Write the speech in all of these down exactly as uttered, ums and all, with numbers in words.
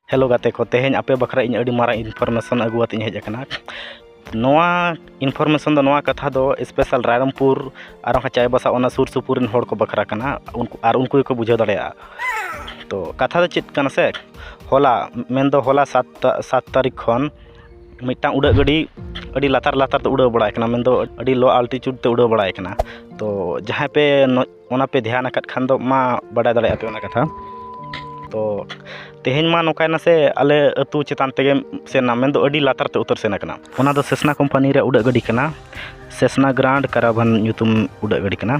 Hello ᱜᱟᱛᱮ ᱠᱚ, ᱛᱮᱦᱮᱧ ᱟᱯᱮ ᱵᱟᱠᱷᱨᱟ ᱤᱧ ᱟᱹᱰᱤ ᱢᱟᱨᱟᱝ ᱤᱱᱯᱷᱚᱨᱢᱮᱥᱚᱱ ᱟᱹᱜᱩ ᱠᱟᱛᱮ ᱤᱧ ᱦᱮᱡ ᱟᱠᱟᱱᱟ᱾ ᱱᱚᱣᱟ ᱤᱱᱯᱷᱚᱨᱢᱮᱥᱚᱱ ᱫᱚ ᱱᱚᱣᱟ ᱠᱟᱛᱷᱟ ᱫᱚ ᱥᱯᱮᱥᱟᱞ ᱨᱟᱭᱨᱚᱝᱯᱩᱨ ᱟᱨ ᱚᱱᱠᱟ ᱪᱟᱭᱵᱟᱥᱟ ᱚᱱᱟ ᱥᱩᱨ ᱥᱩᱯᱩᱨ ᱨᱮᱱ ᱦᱚᱲ ᱠᱚ ᱵᱟᱠᱷᱨᱟ ᱠᱟᱱᱟ, ᱩᱱᱠᱩ ᱟᱨ ᱩᱱᱠᱩ ᱜᱮᱠᱚ ᱵᱩᱡᱷᱟᱹᱣ ᱫᱟᱲᱮᱭᱟᱜᱼᱟ᱾ ᱛᱚ ᱠᱟᱛᱷᱟ ᱫᱚ ᱪᱮᱫ ᱠᱟᱱᱟ ᱥᱮ, ᱦᱚᱞᱟ ᱢᱮᱱᱫᱚ ᱦᱚᱞᱟ ᱥᱟᱛ ᱥᱟᱛ ᱛᱟᱹᱨᱤᱠᱷ ᱠᱷᱚᱱ ᱢᱤᱫᱴᱟᱝ ᱩᱰᱟᱹᱜ ᱜᱟᱹᱰᱤ ᱟᱹᱰᱤ ᱞᱟᱛᱟᱨ ᱞᱟᱛᱟᱨ ᱛᱮ ᱩᱰᱟᱹᱣ ᱵᱟᱲᱟᱭ ᱠᱟᱱᱟ, ᱢᱮᱱᱫᱚ ᱟᱹᱰᱤ ᱞᱳ ᱟᱞᱴᱤᱪᱩᱰ ᱛᱮ ᱩᱰᱟᱹᱣ ᱵᱟᱲᱟᱭ ᱠᱟᱱᱟ᱾ ᱛᱚ ᱡᱟᱦᱟᱸᱭ ᱯᱮ ᱱᱚ- ᱚᱱᱟ ᱯᱮ ᱫᱷᱮᱭᱟᱱ ᱟᱠᱟᱫ ᱠᱷᱟᱱ ᱫᱚ ᱢᱟ ᱵᱟᱰᱟᱭ ᱫᱟᱲᱮᱭᱟᱜᱼᱟ ᱯᱮ ᱚᱱᱟ ᱠᱟᱛᱷᱟ᱾ ᱛᱚ ᱛᱮᱦᱮᱧ ᱢᱟ ᱱᱚᱝᱠᱟᱭᱮᱱᱟ ᱥᱮ, ᱟᱞᱮ ᱟᱹᱛᱩ ᱪᱮᱛᱟᱱ ᱛᱮᱜᱮ ᱥᱮᱱ ᱮᱱᱟ, ᱢᱮᱱᱫᱚ ᱟᱹᱰᱤ ᱞᱟᱛᱟᱨ ᱛᱮ ᱩᱛᱟᱹᱨ ᱥᱮᱱ ᱟᱠᱟᱱᱟ᱾ ᱚᱱᱟ ᱫᱚ ᱥᱮᱥᱱᱟ ᱠᱳᱢᱯᱟᱱᱤ ᱨᱮᱭᱟᱜ ᱩᱰᱟᱹᱜ ᱜᱟᱹᱰᱤ ᱠᱟᱱᱟ, ᱥᱮᱥᱱᱟ ᱜᱨᱟᱱᱰ ᱠᱟᱨᱟᱵᱷᱟᱱ ᱧᱩᱛᱩᱢ ᱩᱰᱟᱹᱜ ᱜᱟᱹᱰᱤ ᱠᱟᱱᱟ᱾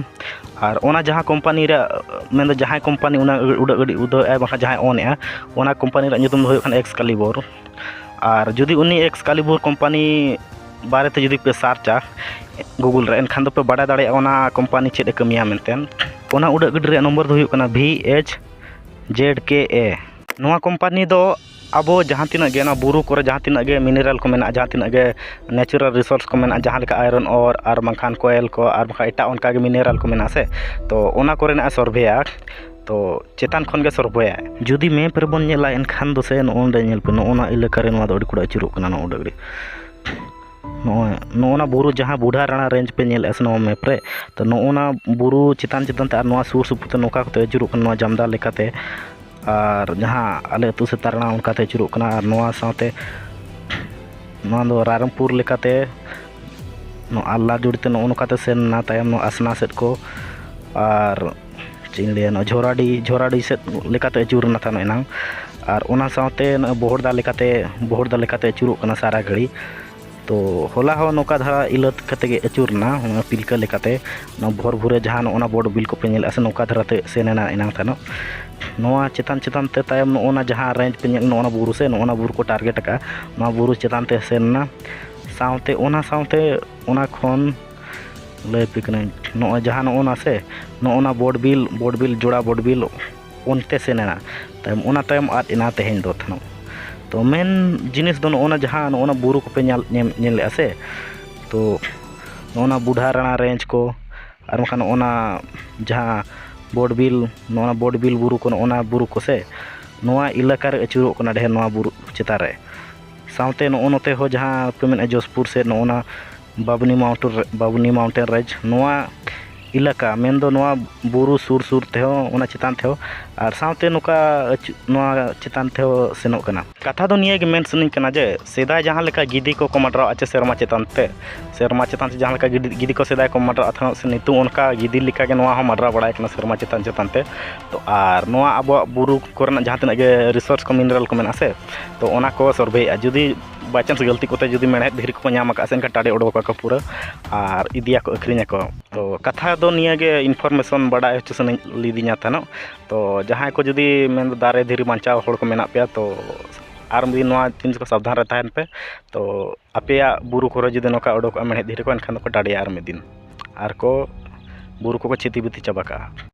ᱟᱨ ᱚᱱᱟ ᱡᱟᱦᱟᱸ ᱠᱳᱢᱯᱟᱱᱤ ᱨᱮᱭᱟᱜ, ᱢᱮᱱᱫᱚ ᱡᱟᱦᱟᱸᱭ ᱠᱳᱢᱯᱟᱱᱤ ᱚᱱᱟ ᱩᱰᱟᱹᱜ ᱜᱟᱹᱰᱤ ᱩᱰᱟᱹᱣᱮᱫᱼᱟᱭ ᱵᱟᱝᱠᱷᱟᱱ ᱡᱟᱦᱟᱸᱭ ᱚᱱᱮᱜᱼᱟ, ᱚᱱᱟ ᱠᱳᱢᱯᱟᱱᱤ ᱨᱮᱭᱟᱜ ᱧᱩᱛᱩᱢ ᱫᱚ ᱦᱩᱭᱩᱜ ᱠᱟᱱᱟ ᱮᱠᱥᱠᱟᱞᱤᱵᱚᱨ᱾ ᱟᱨ ᱡᱩᱫᱤ ᱩᱱᱤ ᱮᱠᱥᱠᱟᱞᱤᱵᱚᱨ ᱠᱳᱢᱯᱟᱱᱤ ᱵᱟᱨᱮᱛᱮ ᱡᱩᱫᱤ ᱯᱮ ᱥᱟᱨᱪᱟ ᱜᱩᱜᱩᱞ ᱨᱮ, ᱮᱱᱠᱷᱟᱱ ᱫᱚᱯᱮ ᱵᱟᱰᱟᱭ ᱫᱟᱲᱮᱭᱟᱜᱼᱟ ᱚᱱᱟ ᱠᱳᱢᱯᱟᱱᱤ ᱪᱮᱫ ᱮ ᱠᱟᱹᱢᱤᱭᱟ ᱢᱮᱱᱛᱮ᱾ ᱚᱱᱟ ᱩᱰᱟᱹᱜ ᱜᱟᱹᱰᱤ ᱨᱮᱭᱟᱜ ᱱᱚᱢᱵᱚᱨ ᱫᱚ ᱦᱩᱭᱩᱜ ᱠᱟᱱᱟ ᱵᱷᱤ ᱮᱭᱤᱪ ᱡᱮᱰ ᱠᱮ ᱮ᱾ ᱱᱚᱣᱟ ᱠᱳᱢᱯᱟᱱᱤ ᱫᱚ ᱟᱵᱚ ᱡᱟᱦᱟᱸ ᱛᱤᱱᱟᱹᱜ ᱜᱮ ᱱᱚᱣᱟ ᱵᱩᱨᱩ ᱠᱚᱨᱮ ᱡᱟᱦᱟᱸ ᱛᱤᱱᱟᱹᱜ ᱜᱮ ᱢᱤᱱᱟᱨᱟᱞ ᱠᱚ ᱢᱮᱱᱟᱜᱼᱟ, ᱡᱟᱦᱟᱸ ᱛᱤᱱᱟᱹᱜ ᱜᱮ ᱱᱮᱪᱟᱨᱟᱞ ᱨᱤᱥᱳᱨᱥ ᱠᱚ ᱢᱮᱱᱟᱜᱼᱟ, ᱡᱟᱦᱟᱸ ᱞᱮᱠᱟ ᱟᱭᱨᱚᱱ ᱚᱨ ᱟᱨ ᱵᱟᱝᱠᱷᱟᱱ ᱠᱚᱭᱮᱞ ᱠᱚ ᱟᱨ ᱵᱟᱝᱠᱷᱟᱱ ᱮᱴᱟᱜ ᱚᱱᱠᱟᱜᱮ ᱢᱤᱱᱟᱨᱟᱞ ᱠᱚ ᱢᱮᱱᱟᱜᱼᱟ ᱥᱮ, ᱛᱚ ᱚᱱᱟ ᱠᱚᱨᱮᱱᱟᱜ ᱮ ᱥᱚᱨᱵᱷᱮᱭᱟ᱾ ᱛᱚ ᱪᱮᱛᱟᱱ ᱠᱷᱚᱱ ᱜᱮ ᱥᱚᱨᱵᱷᱮᱭᱟᱭ᱾ ᱡᱩᱫᱤ ᱢᱮᱯ ᱨᱮᱵᱚᱱ ᱧᱮᱞᱟ, ᱮᱱᱠᱷᱟᱱ ᱫᱚ ᱥᱮ ᱱᱚᱜᱼᱚ ᱱᱚᱰᱮ ᱧᱮᱞ ᱯᱮ, ᱱᱚᱜᱼᱚ ᱱᱟ ᱮᱞᱟᱠᱟ ᱨᱮ ᱱᱚᱣᱟ ᱫᱚ ᱟᱹᱰᱤ ᱠᱚᱲᱟ ᱟᱹᱪᱩᱨᱚᱜ ᱠᱟᱱᱟ, ᱱᱚᱜᱼᱚ ᱱᱚᱰᱮ ᱟᱹᱰᱤ ᱱᱚᱜᱼᱚᱭ ᱱᱚᱜᱼᱚ ᱱᱟ ᱵᱩᱨᱩ ᱡᱟᱦᱟᱸ ᱵᱩᱰᱷᱟ ᱨᱟᱬᱟ ᱨᱮᱧᱡᱽ ᱯᱮ ᱧᱮᱞᱮᱫᱼᱟ ᱥᱮ ᱱᱚᱣᱟ ᱢᱮᱯ ᱨᱮ, ᱛᱚ ᱱᱚᱜᱼᱚ ᱱᱟ ᱵᱩᱨᱩ ᱪᱮᱛᱟᱱ ᱪᱮᱛᱟᱱ ᱛᱮ ᱟᱨ ᱱᱚᱣᱟ ᱥᱩᱨ ᱥᱩᱯᱩᱨ ᱛᱮ ᱱᱚᱝᱠᱟ ᱠᱟᱛᱮ ᱟᱹᱪᱩᱨᱚᱜ ᱠᱟᱱᱟ ᱱᱚᱣᱟ ᱡᱟᱢᱫᱟ ᱞᱮᱠᱟᱛᱮ᱾ ᱟᱨ ᱡᱟᱦᱟᱸ ᱟᱞᱮ ᱟᱹᱛᱩ ᱥᱮᱛᱟ ᱨᱟᱬᱟ ᱚᱱᱠᱟᱛᱮ ᱟᱹᱪᱩᱨᱚᱜ ᱠᱟᱱᱟ᱾ ᱟᱨ ᱱᱚᱣᱟ ᱥᱟᱶᱛᱮ ᱱᱚᱣᱟ ᱫᱚ ᱨᱟᱭᱨᱚᱝᱯᱩᱨ ᱞᱮᱠᱟᱛᱮ ᱱᱚᱣᱟ ᱟᱞᱞᱟ ᱡᱩᱲᱤ ᱛᱮ ᱱᱚᱜᱼᱚ ᱱᱚᱝᱠᱟᱛᱮ ᱥᱮᱱ ᱮᱱᱟ, ᱛᱟᱭᱚᱢ ᱱᱚᱣᱟ ᱟᱥᱱᱟ ᱥᱮᱫ ᱠᱚ ᱟᱨ ᱪᱮᱫ ᱤᱧ ᱞᱟᱹᱭᱟ, ᱱᱚᱣᱟ ᱡᱷᱚᱨᱟᱰᱤ, ᱡᱷᱚᱨᱟᱰᱤ ᱥᱮᱫ ᱞᱮᱠᱟᱛᱮ ᱟᱹᱪᱩᱨ ᱮᱱᱟ ᱛᱟᱦᱮᱱ ᱮᱱᱟᱝ᱾ ᱟᱨ ᱚᱱᱟ ᱥᱟᱶᱛᱮ ᱱᱚᱜᱼᱚᱭ ᱵᱚᱦᱚᱲᱫᱟ ᱞᱮᱠᱟᱛᱮ, ᱵᱚᱦᱚᱲᱫᱟ ᱞᱮᱠᱟᱛᱮ ᱟᱹᱪᱩᱨᱚᱜ ᱠᱟᱱᱟ ᱥᱟᱨᱟ ᱜᱷᱟᱹᱲᱤ᱾ ᱛᱚ ᱦᱚᱞᱟ ᱦᱚᱸ ᱱᱚᱝᱠᱟ ᱫᱷᱟᱨᱟ ᱤᱞᱟᱹᱛ ᱠᱟᱛᱮ ᱜᱮ ᱟᱹᱪᱩᱨ ᱮᱱᱟ, ᱚᱱᱟ ᱯᱤᱞᱠᱟᱹ ᱞᱮᱠᱟᱛᱮ᱾ ᱱᱚᱣᱟ ᱵᱷᱳᱨ ᱵᱷᱳᱨᱮ ᱡᱟᱦᱟᱸ ᱱᱚᱜᱼᱚ ᱱᱟ ᱵᱚᱰ ᱵᱤᱞ ᱠᱚᱯᱮ ᱧᱮᱞᱮᱫᱼᱟ ᱥᱮ, ᱱᱚᱝᱠᱟ ᱫᱷᱟᱨᱟᱛᱮ ᱥᱮᱱ ᱮᱱᱟ ᱮᱱᱟᱝ ᱛᱟᱦᱮᱱᱚᱜ᱾ ᱱᱚᱣᱟ ᱪᱮᱛᱟᱱ ᱪᱮᱛᱟᱱ ᱛᱮ ᱛᱟᱭᱚᱢ ᱱᱚᱜᱼᱚ ᱱᱟ ᱡᱟᱦᱟᱸ ᱨᱮᱧᱡᱽ ᱯᱮ ᱧᱮᱞ, ᱱᱚᱜᱼᱚ ᱱᱟ ᱵᱩᱨᱩ ᱥᱮ, ᱱᱚᱜᱼᱚ ᱱᱟ ᱵᱩᱨᱩ ᱠᱚ ᱴᱟᱨᱜᱮᱴ ᱟᱠᱟᱫᱼᱟ, ᱱᱚᱣᱟ ᱵᱩᱨᱩ ᱪᱮᱛᱟᱱ ᱛᱮ ᱥᱮᱱ ᱮᱱᱟ᱾ ᱥᱟᱶᱛᱮ ᱚᱱᱟ ᱥᱟᱶᱛᱮ ᱚᱱᱟ ᱠᱷᱚᱱ ᱞᱟᱹᱭ ᱟᱯᱮ ᱠᱟᱹᱱᱟᱹᱧ, ᱱᱚᱜᱼᱚᱭ ᱡᱟᱦᱟᱸ ᱱᱚᱜᱼᱚ ᱱᱟ ᱥᱮ, ᱱᱚᱜᱼᱚ ᱱᱟ ᱵᱚᱰ ᱵᱤᱞ, ᱵᱚᱰ ᱵᱤᱞ, ᱡᱳᱲᱟ ᱵᱚᱰ ᱵᱤᱞ ᱚᱱᱛᱮ ᱥᱮᱱ ᱮᱱᱟ᱾ ᱛᱟᱭᱚᱢ, ᱚᱱᱟ ᱛᱟᱭᱚᱢ ᱟᱫ ᱮᱱᱟ ᱛᱮᱦᱮᱧ ᱫᱚ ᱛᱷᱟᱱᱚ᱾ ᱛᱚ ᱢᱮᱱ ᱡᱤᱱᱤᱥ ᱫᱚ ᱱᱚᱜᱼᱚ ᱱᱟ ᱡᱟᱦᱟᱸ ᱱᱚᱜᱼᱚ ᱱᱟ ᱵᱩᱨᱩ ᱠᱚᱯᱮ ᱧᱮᱞ, ᱧᱮᱞ, ᱧᱮᱞᱮᱫᱼᱟ ᱥᱮ, ᱛᱚ ᱱᱚᱜᱼᱚ ᱱᱟ ᱵᱩᱰᱷᱟ ᱨᱟᱬᱟ ᱨᱮᱧᱡᱽ ᱠᱚ, ᱟᱨ ᱵᱟᱝᱠᱷᱟᱱ ᱱᱚᱜᱼᱚ ᱱᱟ ᱡᱟᱦᱟᱸ ᱵᱚᱰ ᱵᱤᱞ, ᱱᱚᱜᱼᱚ ᱱᱟ ᱵᱚᱰ ᱵᱤᱞ ᱵᱩᱨᱩ ᱠᱚ, ᱱᱚᱜᱼᱚ ᱱᱟ ᱵᱩᱨᱩ ᱠᱚ ᱥᱮ, ᱱᱚᱣᱟ ᱮᱞᱟᱠᱟ ᱨᱮ ᱟᱹᱪᱩᱨᱚᱜ ᱠᱟᱱᱟ ᱰᱷᱮᱨ, ᱱᱚᱣᱟ ᱵᱩᱨᱩ ᱪᱮᱛᱟᱱ ᱨᱮ᱾ ᱥᱟᱶᱛᱮ ᱱᱚᱜᱼᱚ ᱱᱚᱛᱮ ᱦᱚᱸ ᱡᱟᱦᱟᱸ ᱯᱮ ᱢᱮᱱᱮᱫᱼᱟ ᱡᱚᱥᱯᱩᱨ ᱥᱮᱫ, ᱱᱚᱜᱼᱚ ᱱᱟ ᱵᱟᱵᱽᱱᱤ mountain range, ᱱᱚᱣᱟ ᱮᱞᱟᱠᱟ ᱢᱮᱱᱫᱚ ᱱᱚᱣᱟ ᱵᱩᱨᱩ ᱥᱩᱨ ᱥᱩᱨ ᱛᱮᱦᱚᱸ, ᱚᱱᱟ ᱪᱮᱛᱟᱱ ᱛᱮᱦᱚᱸ, ᱟᱨ ᱥᱟᱶᱛᱮ ᱱᱚᱝᱠᱟ ᱟᱹᱪᱩ-, ᱱᱚᱣᱟ ᱪᱮᱛᱟᱱ ᱛᱮᱦᱚᱸ ᱥᱮᱱᱚᱜ ᱠᱟᱱᱟ᱾ ᱠᱟᱛᱷᱟ ᱫᱚ ᱱᱤᱭᱟᱹ ᱜᱮ ᱢᱮᱱ ᱥᱟᱱᱟᱧ ᱠᱟᱱᱟ ᱡᱮ ᱥᱮᱫᱟᱭ ᱡᱟᱦᱟᱸ ᱞᱮᱠᱟ ᱜᱤᱫᱤ ᱠᱚᱠᱚ ᱢᱟᱰᱨᱟᱣᱟ ᱪᱮ ᱥᱮᱨᱢᱟ ᱪᱮᱛᱟᱱ ᱛᱮ, ᱥᱮᱨᱢᱟ ᱪᱮᱛᱟᱱ ᱛᱮ ᱡᱟᱦᱟᱸ ᱞᱮᱠᱟ ᱜᱤᱫᱤ, ᱜᱤᱫᱤ ᱠᱚ ᱥᱮᱫᱟᱭ ᱠᱚ ᱢᱟᱰᱨᱟᱜ ᱛᱟᱦᱮᱱᱟ, ᱥᱮ ᱱᱤᱛᱚᱜ ᱚᱱᱠᱟ ᱜᱤᱫᱤ ᱞᱮᱠᱟᱜᱮ ᱱᱚᱣᱟ ᱦᱚᱸ ᱢᱟᱰᱨᱟᱣ ᱵᱟᱲᱟᱭ ᱠᱟᱱᱟ ᱥᱮᱨᱢᱟ ᱪᱮᱛᱟᱱ ᱪᱮᱛᱟᱱ ᱛᱮ᱾ ᱛᱚ ᱟᱨ ᱱᱚᱣᱟ ᱟᱵᱚᱣᱟᱜ ᱵᱩᱨᱩ ᱠᱚᱨᱮᱱᱟᱜ ᱡᱟᱦᱟᱸ ᱛᱤᱱᱟᱹᱜ ᱜᱮ resource ᱠᱚ, mineral ᱠᱚ ᱢᱮᱱᱟᱜᱼᱟ ᱥᱮ, ᱛᱚ ᱚᱱᱟ ᱠᱚ surveyᱮᱫᱼᱟ᱾ ᱡᱩᱫᱤ by chance ᱜᱟᱹᱞᱛᱤ ᱠᱚᱛᱮ ᱡᱩᱫᱤ ᱢᱮᱬᱦᱮᱫ ᱫᱷᱤᱨᱤ ᱠᱚᱠᱚ ᱧᱟᱢ ᱟᱠᱟᱫᱼᱟ ᱥᱮ, ᱮᱱᱠᱷᱟᱱ ᱴᱟᱰᱮ ᱚᱰᱚᱠ ᱟᱠᱚ ᱯᱩᱨᱟᱹ ᱟᱨ ᱤᱫᱤᱭᱟᱠᱚ, ᱟᱹᱠᱷᱨᱤᱧᱟᱠᱚ᱾ ᱛᱚ ᱠᱟᱛᱷᱟ ᱫᱚ ᱱᱤᱭᱟᱹ ᱜᱮ, information ᱵᱟᱰᱟᱭ ᱦᱚᱪᱚ ᱥᱟᱱᱟᱧ ᱞᱤᱫᱤᱧᱟ ᱛᱟᱦᱮᱱᱚᱜ᱾ ᱛᱚ ᱡᱟᱦᱟᱸᱭ ᱠᱚ ᱡᱩᱫᱤ ᱢᱮᱱᱫᱚ ᱫᱟᱨᱮ ᱫᱷᱤᱨᱤ ᱵᱟᱧᱪᱟᱣ ᱦᱚᱲ ᱠᱚ ᱢᱮᱱᱟᱜ ᱯᱮᱭᱟ, ᱛᱚ ᱟᱨ ᱢᱤᱫ ᱫᱤᱱ ᱱᱚᱣᱟ ᱡᱤᱱᱤᱥ ᱠᱚ ᱥᱟᱵᱫᱷᱟᱱ ᱨᱮ ᱛᱟᱦᱮᱱ ᱯᱮ᱾ ᱛᱚ ᱟᱯᱮᱭᱟᱜ ᱵᱩᱨᱩ ᱠᱚᱨᱮ ᱡᱩᱫᱤ ᱱᱚᱝᱠᱟ ᱚᱰᱚᱠᱚᱜᱼᱟ ᱢᱮᱬᱦᱮᱫ ᱫᱷᱤᱨᱤ ᱠᱚ, ᱮᱱᱠᱷᱟᱱ ᱫᱚᱠᱚ ᱴᱟᱰᱮᱭᱟ ᱟᱨ ᱢᱤᱫ ᱫᱤᱱ, ᱟᱨ ᱠᱚ ᱵᱩᱨᱩ ᱠᱚᱠᱚ ᱪᱷᱤᱛᱤ ᱵᱤᱛᱤ ᱪᱟᱵᱟ ᱠᱟᱜᱼᱟ᱾